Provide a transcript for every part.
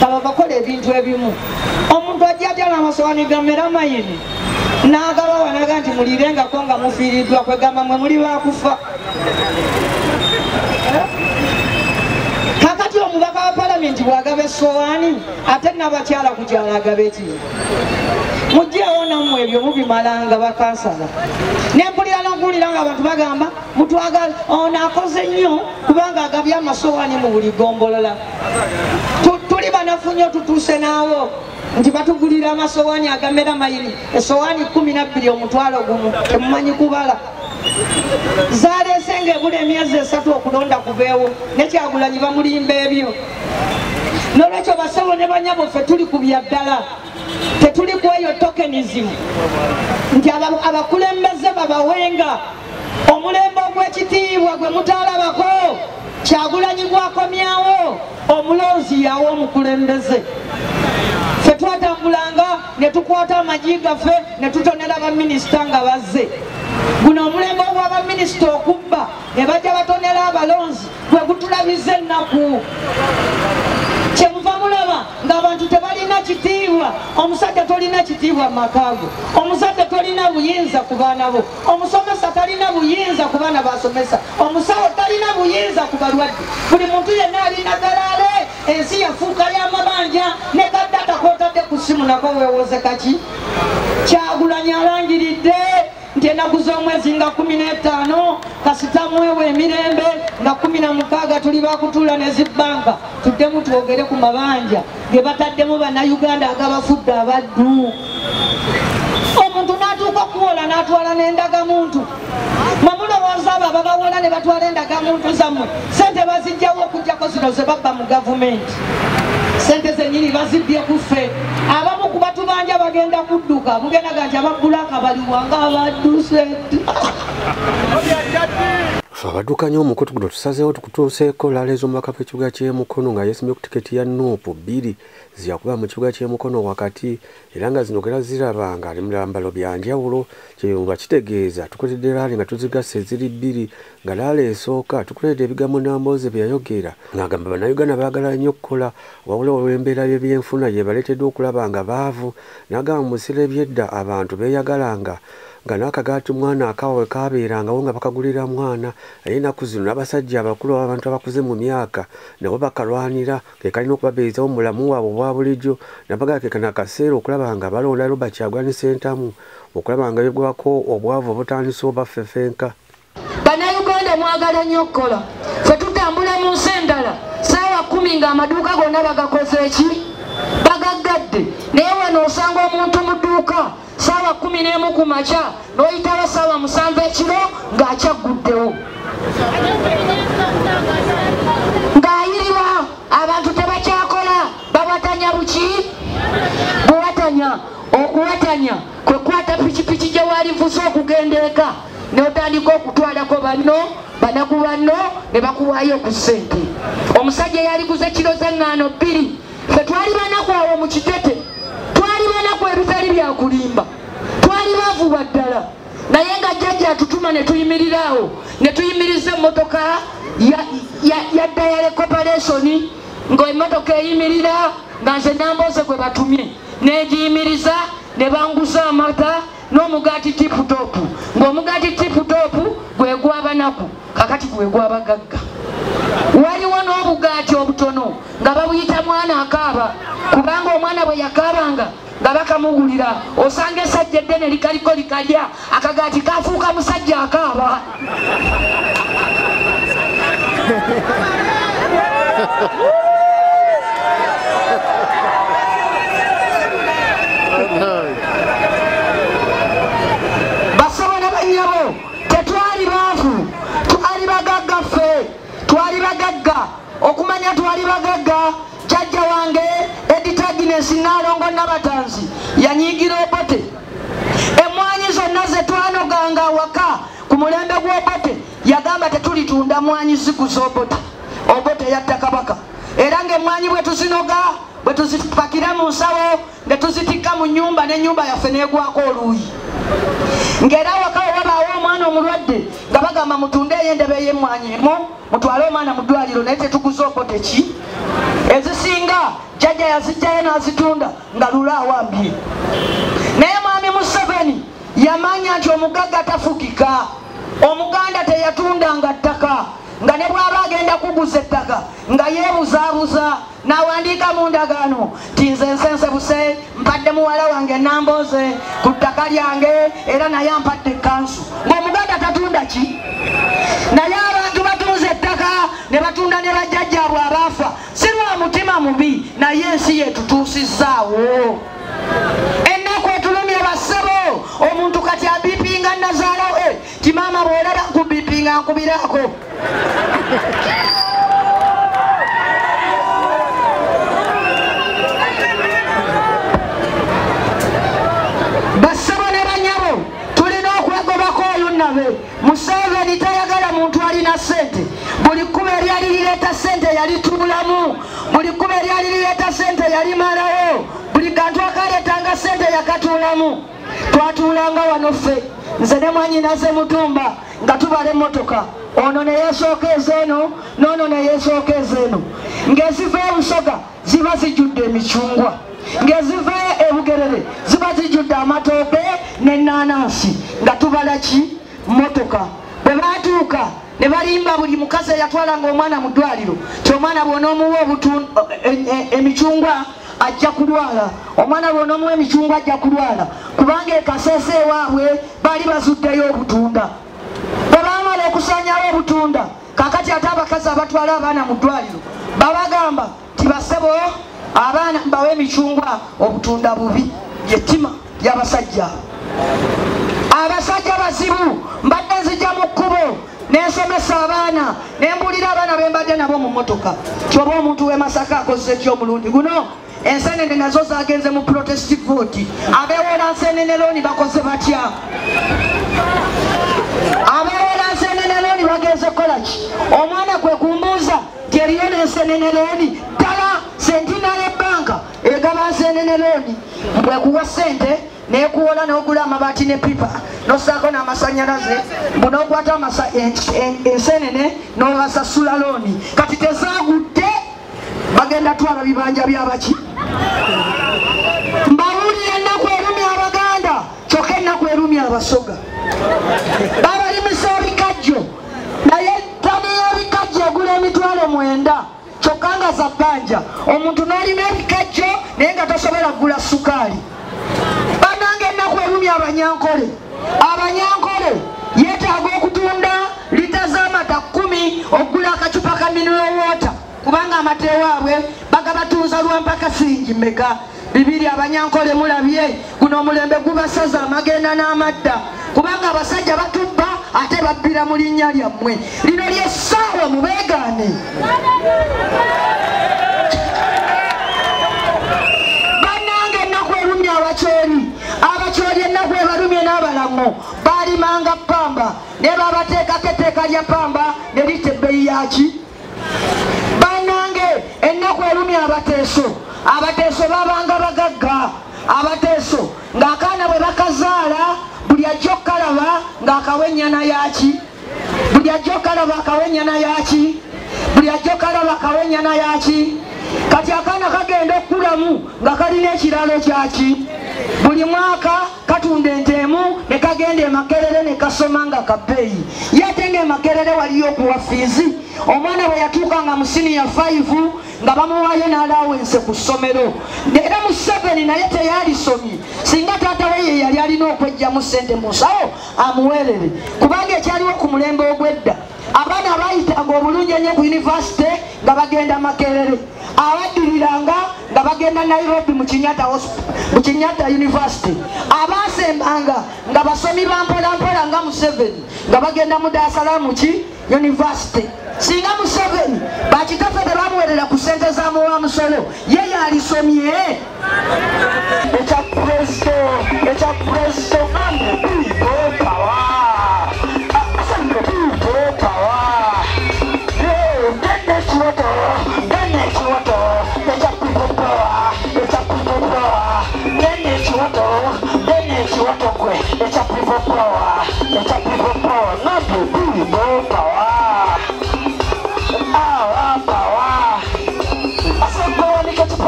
Kaba bakola ebintu ebimu. Omuntu ajja atya n'amasowaani ga meramayini n'agabawa n'agamba nti mulirengako nga mufiiriddwa, kwegamba mwe muli bakufa. Kakati omubaka wa palamenti bw'agaba essowaani ate n'abakyala ku kyalo agaba eki? Mugyewo nammwe ebyo mubimalanga bakansala. Nempulira n'okuwulira ng'abantu bagamba mutwagala ono akoze nnyo kubanga agabye amasowaani mu buli ggombolola. Tuli banafu nnyo tutuuse naawo nti batugulira amasowaani agamera mayini, essowaani 12 omutwalo gumu, temumanyi kubala. Zaleese ng'ebula emyezi 3 okulonda kubeewo, ne Kyagulanyi bamulimba ebyo. N'olwekyo bassebo ne bannyabo ffe tuli ku bya ddala, tetuli ku eyo tokenism nti abakulembeze babawenga omulembe ogw'ekitiibwa gwe mutaalabako. Kyagulanyi gwakomyawo omulonzi yawo omukulembeze. Ffe twatambulanga ne tukwata amagi gaffe ne tutonera baminisita nga bazze. Guno omulembe ogw'abaminisita okubba ne bajja batonera abalonzi gwe gutulabiza ennaku. Kyemuva mulaba ng'abantu tebalina kitiibwa. Omusajja tolina kitiibwa mu maka go, omuzadde tolina buyinza ku baana bo, omusomesa talina buyinza ku baana b'asomesa, omusawo talina buyinza ku balwadde. Buli muntu yenna alina galaale, ensi yafuuka y'amabanja ne kaddata k'otadde ku ssimu nako weewoze kaki. Kyagulanyi alangiridde nti ennaku z'omwezi nga 15 kasita mwewe emirembe nga 16 tuli bakutuula ne zibbanka tuddemu twogere ku mabanja ge bataddemu bannayuganda agabafudde abaddu. Omuntu n'atuuka okuwola n'atwala n'endagamuntu. Mwe mulowooza abo ababawola ne batwala endagamuntu zammwe ssente baziggyawo okuggyako zino ze babba mu gavumenti? Ssente zennyini bazibbye ku ffe. Abamu ku batubanja bagenda kudduka, mugendaga nti ababbulaaka baliwa nga abadduse. Ffe abaddukanya omukutu guno tusazeewo tukutuuseeko laala ez'omubaka w'ekibuga ky'e Mukono nga yeesimbye ku tiketi ya Nuupu 2 ziyakuba mu kibuga ky'e Mukono wakati, era nga zino gera ziraba nga ali mu byambalo bya njawulo. Kye kitegeeza tukoledde laali nga tuzigasse eziri 2, nga laala esooka tukoledde ebigambo Nambooze bye yayogera ng'agamba bannayuganda baagala nnyo okukola wabula olw'embeera y'ebyenfuna ye baleeteddwa okulaba nga baavu. N'agamba mu biseera eby'edda abantu beeyagalanga nga n'akagaati mwana akawe kabeerangawo nga bakagulira mwana, naye ennaku zino n'abasajja abakulu abantu abakuze mu myaka nabo bakalwanira ke kalina okubabeezawo mu bulamu bwabwe obwa bulijjo. Nabagala ke kano akaseera okulaba nga balonda Robert Kyagulanyi Ssentamu okulaba nga bigwako obwavu obutandise obaffefenka. Bannayuganda mwagala nnyo okukola. Ffe tutambula mu nsi endala ssaawa 10 ng'amaduuka gonna bagakoze eki? Bagaggadde. Naye wano osanga omuntu mu dduuka ssaawa 11 ku makya n'oyitawo ssaawa 7 ekiro ng'akyagguddewo ng'ayirira. Abantu tebakyakola, bawatanya buki? Buwatanya. Okuwatanya kwe kwata pikipiki gye walivuze okugenda eka n'otandika okutwalako banno banaku banno ne bakuwaayo ku ssente. Omusajja yaliguze kiro z'eŋŋaano 2. Ffe twali banaku awo mu Kitete, twali banaku ebitali byakulimba, twali bavuba ddala, naye nga jjajja atutuma ne tuyimirira awo ne tuyimiriza emmotoka ya Dayale Corporation, ng'emmotoka eyimirira nga nze Nambooze gwe batumye negiyimiriza ne banguza amata n'omugaati tiputopu, ng'omugaati tiputopu gwe gw'abanaku kakati gwe gw'abagagga. Waliwo n'obugaati obutono nga babuyita mwana akaaba, kubanga omwana bwe yakaabanga nga bakamugulira. Osanga essajja eddene likaliko likalya akagaati kafuuka musajja akaaba. Bassebo ne bannyabo, tetwali baavu, twali bagagga ffe, twali bagagga. Okumanya twali bagagga, jjajja wange Edith Agnes Nnaalongo Nabatanzi yanyiigira Obote. Emmwanyi zonna ze twanoganga awaka ku mulembe gw'Obote yagamba tetulitunda mmwanyi zikuza Obote. Obote yatta Kabaka. Era ng'emmwanyi bwe tuzinoga bwe tuzipakira mu nsawo ne tuzitikka mu nnyumba n'ennyumba yaffe n'egwako oluuyi. Ng'era awaka we wabaawo omwana omulwadde nga bagamba mutundeeyo endebe y'emmwanyi emu mutwale omwana mu ddwaliro, naye tetuguza Obote ki? Ezisinga Jjajja yazijjayo n'azitunda nga lula awambye. Naye mwami Museveni yamanya nti omugagga tafugika. Omuganda teyatundanga ttaka, nga ne bw'aba agenda kuguza ettaka nga yeebuzaabuza n'awandiika mu ndagaano nti nze nsensebuse mpadde muwala wange Nambooze ku ttaka lyange era naye ampadde ekkansu. Ng'omuganda tatunda ki? Naye abantu batunze ettaka ne batunda ne bajjajjaabwe abaafa. Si lwa mutima mubi, naye ensi yetutuusizaawo. Ennaku etulumye bassebo. Omuntu kati abipinga nazaalawe ti maama bw'olaba nkubipinga nkubiraako. Bassebo ne banyabo, tulina okwegobako oyo nnabe. Museveni tayagala muntu alina ssente. Buli kkubo eryali lireeta ssente yalitubulamu, buli kkubo eryali lireeta ssente yalimalawo, buli kantu akaleetanga ssente yakatuulamu. Twatuulanga wano ffe, nze ne mwannyinaze Mutumba, nga tubala emmotoka. Ono ne yeesooka ezeeno, n'ono ne yeesooka ezeeno. Ng'eziva e Busoga ziba zijjudde emicungwa, ng'eziva e Bugerere ziba zijjudde amatooke n'ennaanansi. Nga tubala ki? Mmotoka. Bwe baatuuka ne balimba buli mukazi eyatwalanga omwana mu ddwaliro ti omwana bw'onoomuwa emicungwa ajja kulwala, omwana bw'onoomuwa emicungwa ajja kulwala, kubanga e Kasese ewaabwe baali bazuddeyo obutunda. Bwe baamala okusaanyaawo obutunda, kaakati ate abakazi abatwala abaana mu ddwaliro babagamba ti bassebo abaana mbawe emicungwa, obutunda bubi. Lyettima ly'abasajja. Abasajja bazibu. Mbadde nzija mu kkubo nensomesa abaana, nembulira abaana be mbadde nabo mu mmotoka kyoba omuntu w'e Masaka akozese ki omulundi guno. Ensenene nazo zagenze mu protest vote. Abeewola nsenene looni bakoze batya? Abeewola nsenene looni bagenze kukola ki? Omwana kwe kumbuuza nti eriyo n'ensenene looni. Ddala Centenary Bank egaba nsenene looni, bwekuwa ssente nekuwola n'ogula amabaati ne pipa n'ossaako n'amasannyalaze, mbu n'okwata ensenene n'obasasula looni. Kati tezaagudde, bagenda twala bibanja byabaki. Mbabuulira ennaku erumya Abaganda, kyokka ennaku erumya Abasoga. Babalimisa ebikajjo, naye ttani y'ebikajjo egula 9,000, kyokka nga za bbanja. Omuntu n'olima ebikajjo naye nga tosobola kugula sukaali. Bannange ennaku erumya Abanyankole. Abanyankole yeetaaga okutunda lita z'amata 10 okugula akacupa ka mineral water, kubanga amata ewaabwe bagabatunza lwa mpaka siringi mmeka? 2. Abanyankole mulabye, guno omulembe gubasaza amagenda n'amadda, kubanga abasajja batubba ate babbira mu linnya lyammwe. Lino ly'essaawa mubeegaane. Bannange ennaku erumya Abakyoli. Abakyoli ennaku ebalumye n'abalango. Baalimanga ppamba ne babateekako etteeka lya ppamba ne litta ebbeeyi yaki. Bannange ennaku erumya Abateeso. Abateeso babanga bagagga. Abateeso ng'akaana bwe bakazaala buli ajja okukalaba ng'akawa ennyana yaki, buli ajja okukalaba akawa ennyana yaki, buli ajja okukalaba akawa ennyana yaki. Kati akaana kagenda okukulamu nga kalina ekiralo kyaki. Buli mwaka katunda ente emu ne kagenda e Makerere ne kasoma nga kabbeeyi. Ye ate ng'e Makerere waliyo okuwa fiizi. Omwana bwe yatuukanga mu siniya 5 nga bamuwaayo n'alaawense ku ssomero. Era Museveni naye teyalisomye, singa taata we ye yali alina okweggyamu ssente mu nsawo amuweerere, kubanga ekyaliwo ku mulembe ogw'edda abaana abaayitanga obulungi ennyo ku yunivasite nga bagenda Makerere, abaddiriranga nga bagenda Nairobi mu Kenyatta University, abaasembanga nga basomi ba mpolampola nga Museveni nga bagenda mu Dar es Salaam ki University. Singa Museveni bakitaffe tebamuweerera ku ssente za muwa musolo, ye yalisomye. Ekya Pulezidenti and people power. People power.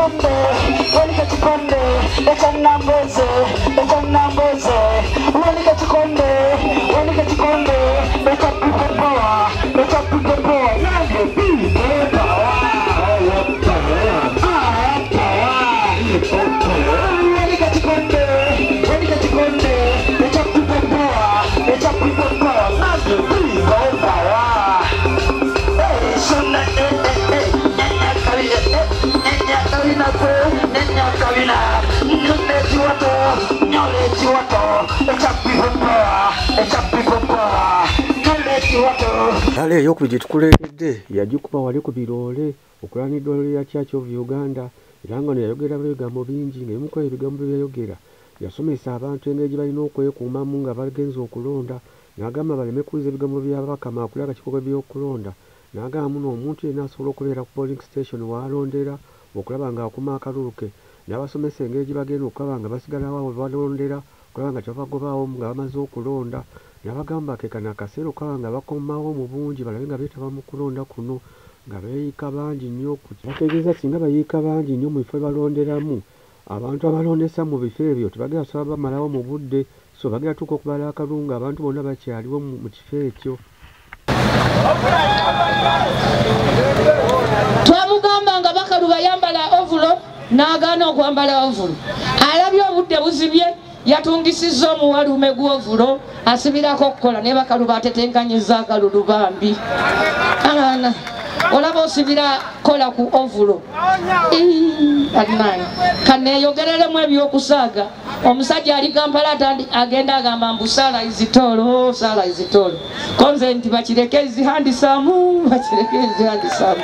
kikonde, wanika kikonde, ekyanamboze, ekyanamboze. Wanika kikonde, wanika kikonde, ekya people power, ekya people power. Nange people power, power. Wanika kikonde, wanika kikonde, ekya people power, ekya people power. Nange people power. Hey, shona, eh, eh, eh. Rally ey'okubiri gye tukuleetedde yagikuba wali ku biroole okulwana eddwaliro lya Church of Uganda, era nga ono yayogera ebigambo bingi, ng'ebimu ku ebigambo bye yayogera yasomesa abantu engeri gye balina okwekuumamu nga bagenze okulonda, n'agamba baleme kuwuliza ebigambo by'abakama akulira akakiiko k'ebyokulonda, n'agamba muno omuntu yenna asobola okubeera ku polling station w'alondera okulaba ng'akuma akalulu ke, n'abasomesa engeri gye bagenda okulaba nga basigalawo awo we balondera okulaba nga tebabagobaawo nga bamaze okulonda, n'abagamba ke kano akaseera okulaba nga bakomawo mu bungi balabe nga beetaba mu kulonda kuno nga beeyiika bangi nnyo. Bategeeza singa bayiika bangi nnyo mu bifo bye balonderamu, abantu abalondesa mu bifo ebyo tebagenda kusaba bamalawo mu budde, so bagenda tuuka okubala akalulu ng'abantu bonna bakyaliwo mu kifo ekyo. Twamugamba nga Bakaluba yambala ovulo n'agaana okwambala ovulo, alabye obudde buzibye yatungisizza omuwalume gw'ovulo asibirako okukola, naye Bakaluba atetenkanyizza akalulu bambi. Abaana olaba osibira kola ku ovulo. Kaneeyogereremu ebyokusaaga. Omusajja ali Kampala agenda agamba mbu Sala izitolo, Sala izitolo. Konze nti bakireke ezihandisamu, bakireke ezihandisamu.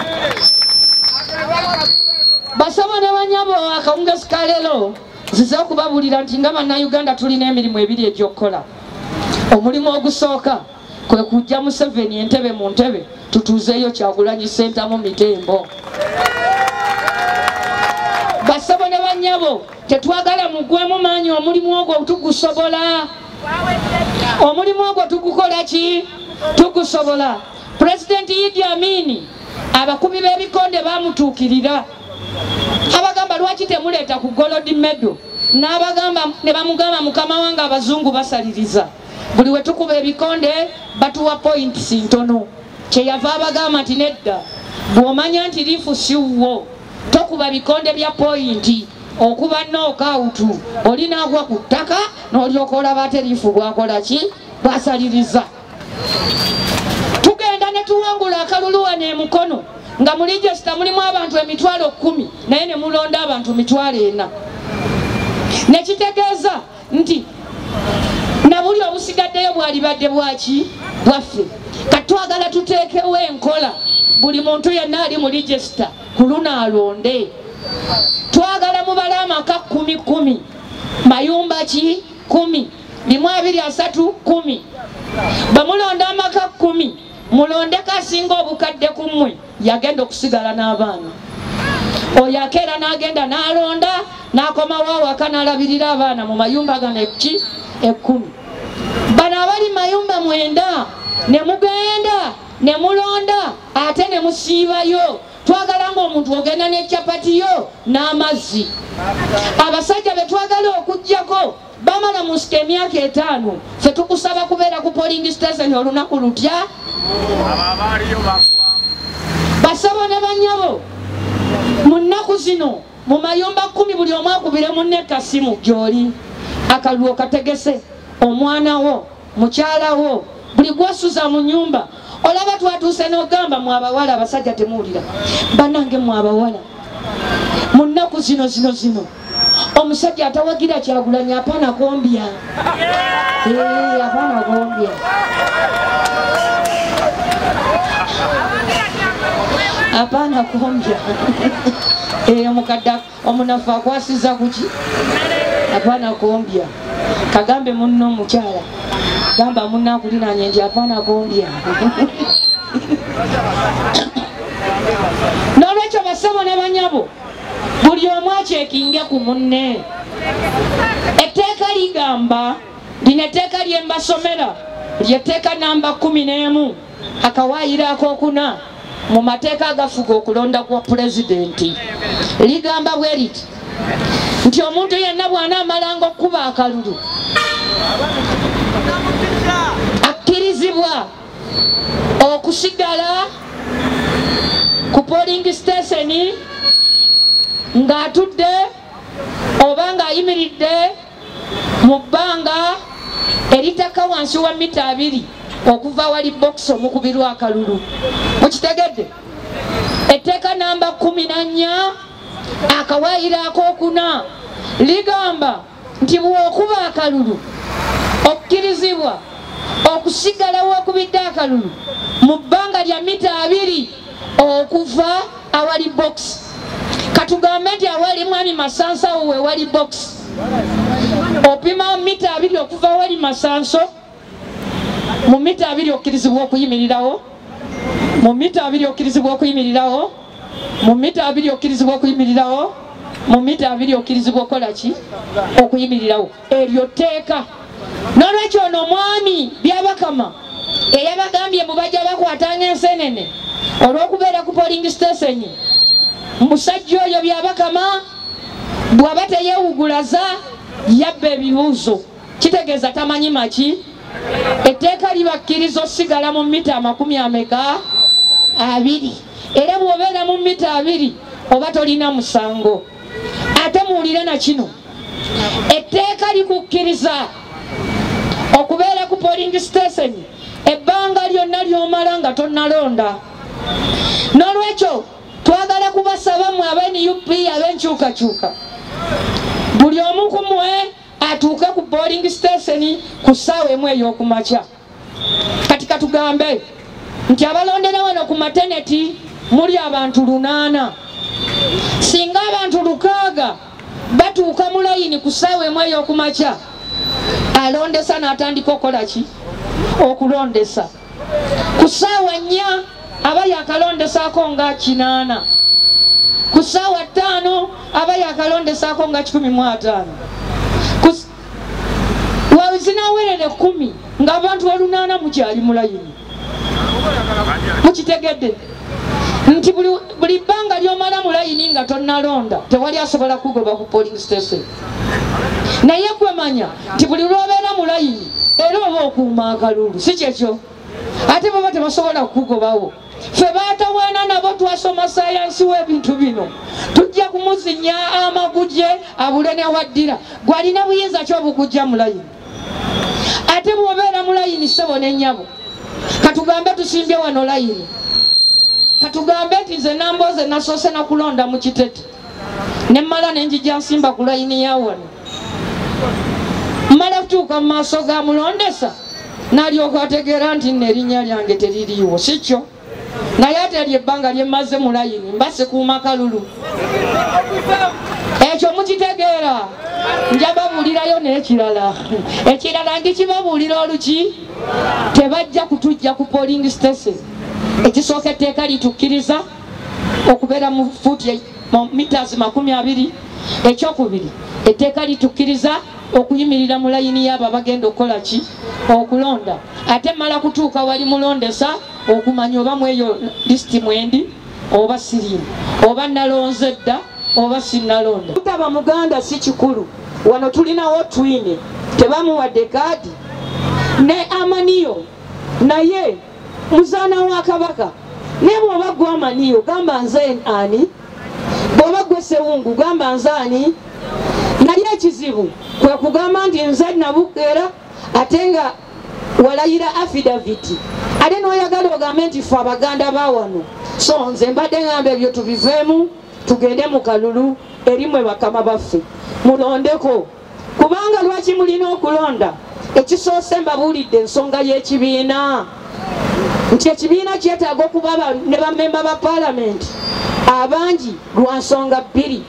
Basaba ne banyabo akawungezi ka leero nzize okubabuulira nti nga bannayuganda tulina emirimu ebiri egy'okukola. Omulimu ogusooka kwe kujja Museveni entebe mu ntebe tutuuzeeyo Kyagulanyi Ssentamu mitembo. Basaba ne banyabo tetwagala mugwemu maanyi, omulimu ogwo tugusobola. Omulimu ogwo tugukola ki? Tugusobola. Pulezidenti Idi Amin abakubi b'ebikonde bamutuukirira, abagamba lwaki temuleeta ku gold medal, n'abagamba ne bamugamba mukama wange abazungu basaliriza, buli we tukuba ebikonde batuwa points ntono. Kyeyava abagamba nti nedda, bw'omanya nti lifu si wuwo tokuba bikonde bya pointi, okuba knockout olinaagwa ku ttaka n'olyoka olaba ate lifu bwakola ki, bwasaliriza. Tugenda ne tuwangula akalulu wano e Mukono nga mu register mulimu abantu 10,000 naye ne mulonda abantu 4,000, nekitegeeza nti na buli obusigaddeyo bwalibadde bwaki bwaffe. Katwagala tuteekewo enkola buli muntu yenna ali mu register ku luno alonde. Twagala mubale amaka 10 10, mayumba ki 10, 1 2 3 10. Bamulonda amaka 10, mulondeko asinga obukadde ku mmwe yagenda okusigala n'abaana. Oyo akeera n'agenda n'alonda n'akomawo awaka n'alabirira abaana mu mayumba gano eki 10. Bano abali mayumba 9 ne mugenda ne mulonda ate ne musiibayo. Twagala ng'omuntu ogenda ne chapati yo n'amazzi. Abasajja be twagala okuggyako bamala mu nsiko emyaka 5, ffe tukusaba kubeera ku polling station olunaku lutya. Basabo ne banyabo mu nnaku zino mu mayumba 10 buli omu akubire munne kasimu gy'oli, akalulu okategese, omwana wo, mukyala wo, buli gw'osuza mu nnyumba. Olaba twatuuse n'ogamba mwe abawala, abasajja temuwulira. Bannange mwe abawala mu nnaku zino zino zino omusajja atawagira Kyagulanyi apaana kombya. Apaana kombya. Apaana kombya. Omukadde omunafu akwasiza kuki? Apaana kombya. Kagambe munno omukyala, gamba munno akuliraanye nti apaana kombya. N'olwekyo basebo ne banyabo buli omu akyekinge ku munne. Etteeka ligamba, lino etteeka lye mbasomera ly'etteeka namba 11 akawaayiro akookuna mu mateeka agafuga okulonda kwa pulezidenti. Ligamba bwe riti nti omuntu yenna bw'anaamalanga okukuba akalulu akkirizibwa okusigala ku polling station ng'atudde oba ng'ayimiridde mu bbanga eritaka wansi wa mita 2 okuva wali box omukubirwa akalulu. Mukitegedde? Etteeka namba 14 akawaayiro akookuna ligamba nti bw'okuba akalulu okkirizibwa okusigala w'okubidde akalulu mu bbanga lya mita 2 okuva awali box. Katugambe nti awali mwami Masanso awo we wali box, opima mita 2 okuva awali Masanso, mu mita 2 okkirizibwa okuyimirirawo, mu mita 2 okkirizibwa okuyimirirawo, mu mita 2 okkirizibwa okuyimirirawo, mu mita 2 okkirizibwa okukola ki? Okuyimirirawo. Eryo tteeka. N'olwekyo ono omwami Byabakama eyabagambye mbu bajja bakwatanga ensenene olw'okubeera ku polling station, musajja oyo Byabakama bw'aba teyeewugulaza yabba ebibuuzo, kitegeeza tamanyi maki. Etteeka libakkiriza osigala mu mita 20, era bw'obeera mu mita 2 oba tolina musango. Ate muwulire na kino, etteeka likukkiriza okubeera ku polling station ebbanga lyonna ly'omala nga tonnalonda. N'olwekyo twagala kubasaba mmwe aba NUP ab'enkyukakyuka, buli omu ku mmwe atuuke ku polling station ku ssaawa 1 ey'okumakya. Kati katugambe nti abalondera wano ku mateneti muli abantu 8. Singa abantu 6 batuuka mu layini ku ssaawa 1 ey'okumakya, alondesa n'atandika okukola ki? Okulondesa. Ku ssaawa 4 aba yakalondesaako nga 8. Ku ssaawa 5 aba yakalondesaako nga 105. Zinawerere 10 ng'abantu 8 mukyali mu layini. Mukitegedde nti buli bbanga ly'omala mu layini nga tonnalonda tewali asobola kugoba ku polling station. Naye gwe manya nti buli lw'obeera mu layini era oba okuuma akalulu, si kyekyo? Ate baba tebasobola kukugobawo. Ffe baatawaana nabo twasoma sayansi w'ebintu bino, tujja kumuzinya amaguje abule newaddira. Gwalina buyinza ki obukujja mu layini? Ate bw'obeera mu layini ssebo n'ennyabo, katugambe tusimbye wano layini, katugambe nti nze Nambooze nasoose nakulonda mu Kitete ne mmala ne njija nsimba ku layini ya wano, mmala kutuuka mu maaso ga mulondesa n'alyoka ategeera nti nno erinnya lyange teririiwo, si kyo? Naye ate eryo ebbanga lye mmaze mu layini mba sikuuma kalulu. Ekyo mukitegeera? Nja babuulirayo n'ekirala. Ekirala ndikibabuulira oluki? Tebajja kutujja ku polling station. Ekisooka etteeka litukkiriza okubeera mu fuuti mu meters 20. Ekyokubiri, etteeka litukkiriza okuyimirira mu layini y'abo abagenda okukola ki? Okulonda. Ate mmala kutuuka wali mulondesa okumanya oba mweyo lisiti mwendi oba siriimu, oba nalonze dda oba sinnalonda. Kutaba Muganda si kikulu. Wano tulinawo Twine, tebamuwadde kaadi ne Amaniyo, naye muzaana wa Kabaka. Naye bw'oba gwe Amaniyo gamba nze ani, bw'oba gwe Sewungu gamba nze ani. Naye ekizibu kwe kugamba nti nze Nabukeera ate nga walayira affidavit, ate n'oyagala ogambe nti ffe Abaganda ba wano. So nze mbadde ngamba ebyo tubiveemu, tugende mu kalulu erimwe bakama baffe mulondeko. Kubanga lwaki mulina okulonda? Ekisoose mbabuulidde ensonga y'ekibiina, nti ekibiina kyetaaga okuba ne bammemba ba paalamenti abangi lwa nsonga 2.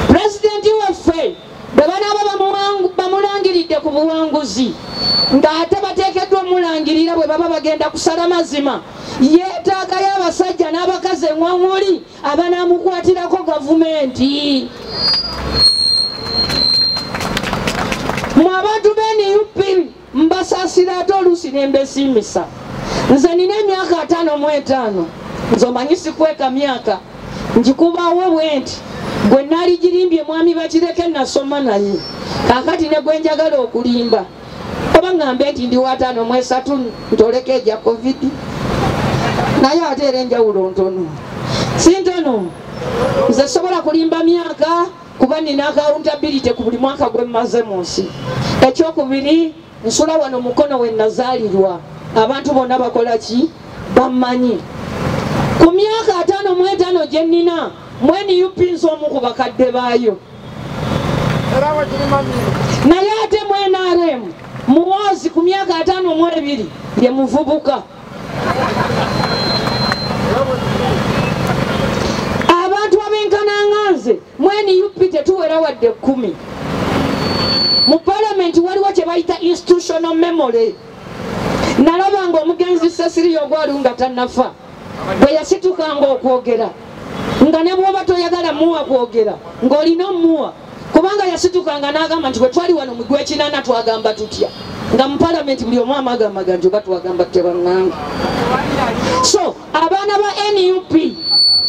Pulezidenti waffe bwe banaaba bamulangiridde ku buwanguzi, ng'ate bateekeddwa omulangirira bwe baba bagenda kusala mazima, yeetaagayo abasajja n'abakazi eŋŋwaŋŋuli abanamukwatirako gavumenti. Mwe abantu ba NUP mbasaasira ate oluusi ne mbesiimisa. Nze nina emyaka 55 Nze omanyi sikweka myaka, njikubawo bwe nti gwe naaligirimbye mwami Bakireke nasoma naye, kaakati ne gwe njagala okulimba oba ŋŋambe nti ndi wa 53 ntoleko egya COVID, naye ate era enjawulo ntono, si ntono. Nze sobola kulimba myaka kuba nina accountability ku buli mwaka gwe mmaze mu nsi. Ekyokubiri, nsula wano Mukono we nazaalirwa, abantu bonna bakola ki? Bammanyi. Ku myaka 55 gye nnina, mu NUP nze omu ku bakadde baayo, naye ate mu NRM Muhoozi ku myaka 52 ye muvubuka. Abantu abenkananga nze mu NUP tetuwera wadde 10. Mu palamenti waliwo kye bayita institutional memory. Nalabanga omugenzi Cecilia Ogwal nga tannafa, bwe yasitukanga okwogera nga ne bw'oba toyagala muwa kwogera ng'olina omuwa, kubanga yasitukanga n'agamba nti bwe twali wano mu gw'ekinaana twagamba tutya, nga mu palamenti buli omu amagamaga nti oba twagamba tutya bannange. So abaana ba NUP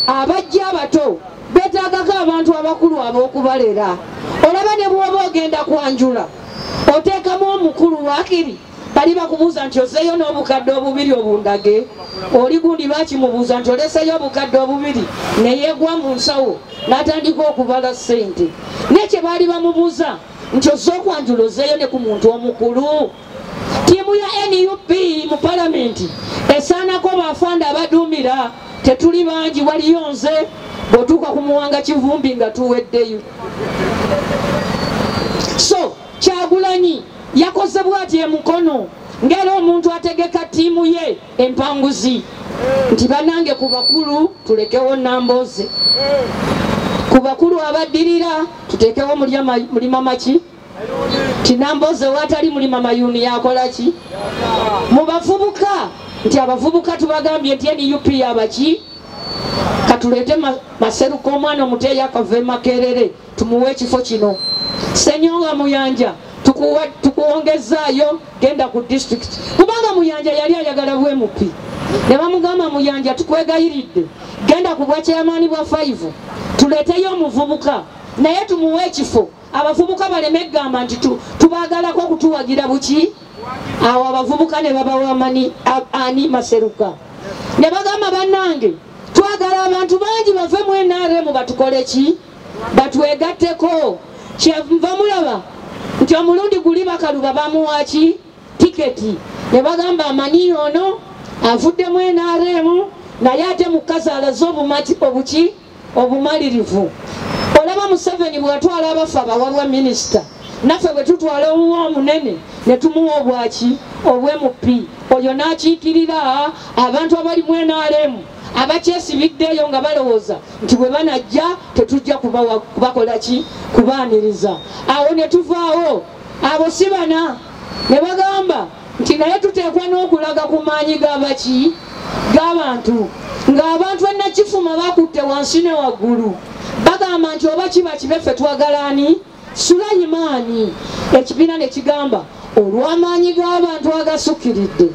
abajja abato beetaagako abantu abakulu ab'okubalera. Olaba ne bw'oba ogenda kwanjula oteekamu omukulu waakiri bali bakubuuza nti ozeeyo n'obukadde obubiri obundage, oli gundi bakimubuuza nti oleseeyo obukadde obubiri, ne yeegwa mu nsawo n'atandika okubala ssente. Naye kye baali bamubuuza nti ozze okwanjula ozeeyo ne ku muntu omukulu. Ttiimu ya NUP mu palamenti esaanako bafanda abaduumira, tetuli bangi, waliyo nze bw'otuuka ku Muwanga Kivumbi nga tuweddeyo. So Kyagulanyi yakoze bw'ati e Mukono ng'era omuntu ategeka ttiimu ye empanguzi nti bannange ku bakulu tulekewo Nambooze, ku bakulu abaddirira tuteekewo Mulima Maki, nti Nambooze waatali Mulima Mayuni yakola ki? Mu bavubuka nti abavubuka tubagambye nti NUP yabaki, katuleete Maseruka omwana omuto eyakava e Makerere tumuwe ekifo kino. Ssenyonga Muyanja tukuwongezaayo genda ku district, kubanga Muyanja yali ayagala bwe MP, ne bamugamba Muyanja tukwegayiridde genda ku bwa chairman bwa 5 tuleeteyo omuvubuka naye tumuwe ekifo, abavubuka baleme kugamba nti tubaagalako okutuwagira buki. Awo abavubuka ne babawa ani Maseruka, ne bagamba bannange twagala abantu bangi bave mu NRM batukole ki? Batwegatteko. Kyenva mulaba nti omulundi guli Bakaluba bamuwa ki? Tiketi. Ne bagamba amani ono avudde mu NRM naye ate mukazi alaze obuki obumalirivu. Olaba Museveni bw'atwala abafa bawabwa minisita, naffe bwe tutwala owuwo omunene ne tumuwa obwaki obw'MP, oyo n'akiikirira abantu abali mu NRM abakyesibiddeeyo nga balowooza nti bwe banajja tetujja kubakola ki? Kubaaniriza. Awo ne tuvaawo, abo si bana, ne bagamba nti naye tuteekwa n'okulaga ku maanyi g'abaki g'abantu, ng'abantu ennakifuma bakutte wansi ne waggulu, bagamba nti oba kiba kibe ffe twagala ani? Sulayimaani. Ekibiina ne kigamba olw'amaanyi g'abantu agasukkiridde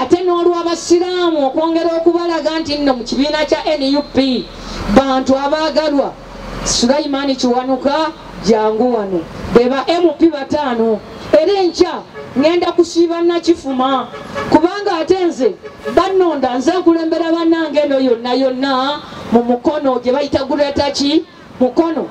ate n'olw'abasiraamu okwongera okubalaga nti nno mu kibiina kya NUP bantu abaagalwa, Sulayimaani Kiwanuka jangu wano, be ba MP 5. Era enkya ngenda kusiiba Nakifuma, kubanga ate nze bannonda nze nkulembera bannange eno yonna yonna mu Mukono gye bayita Greater ki? Mukono.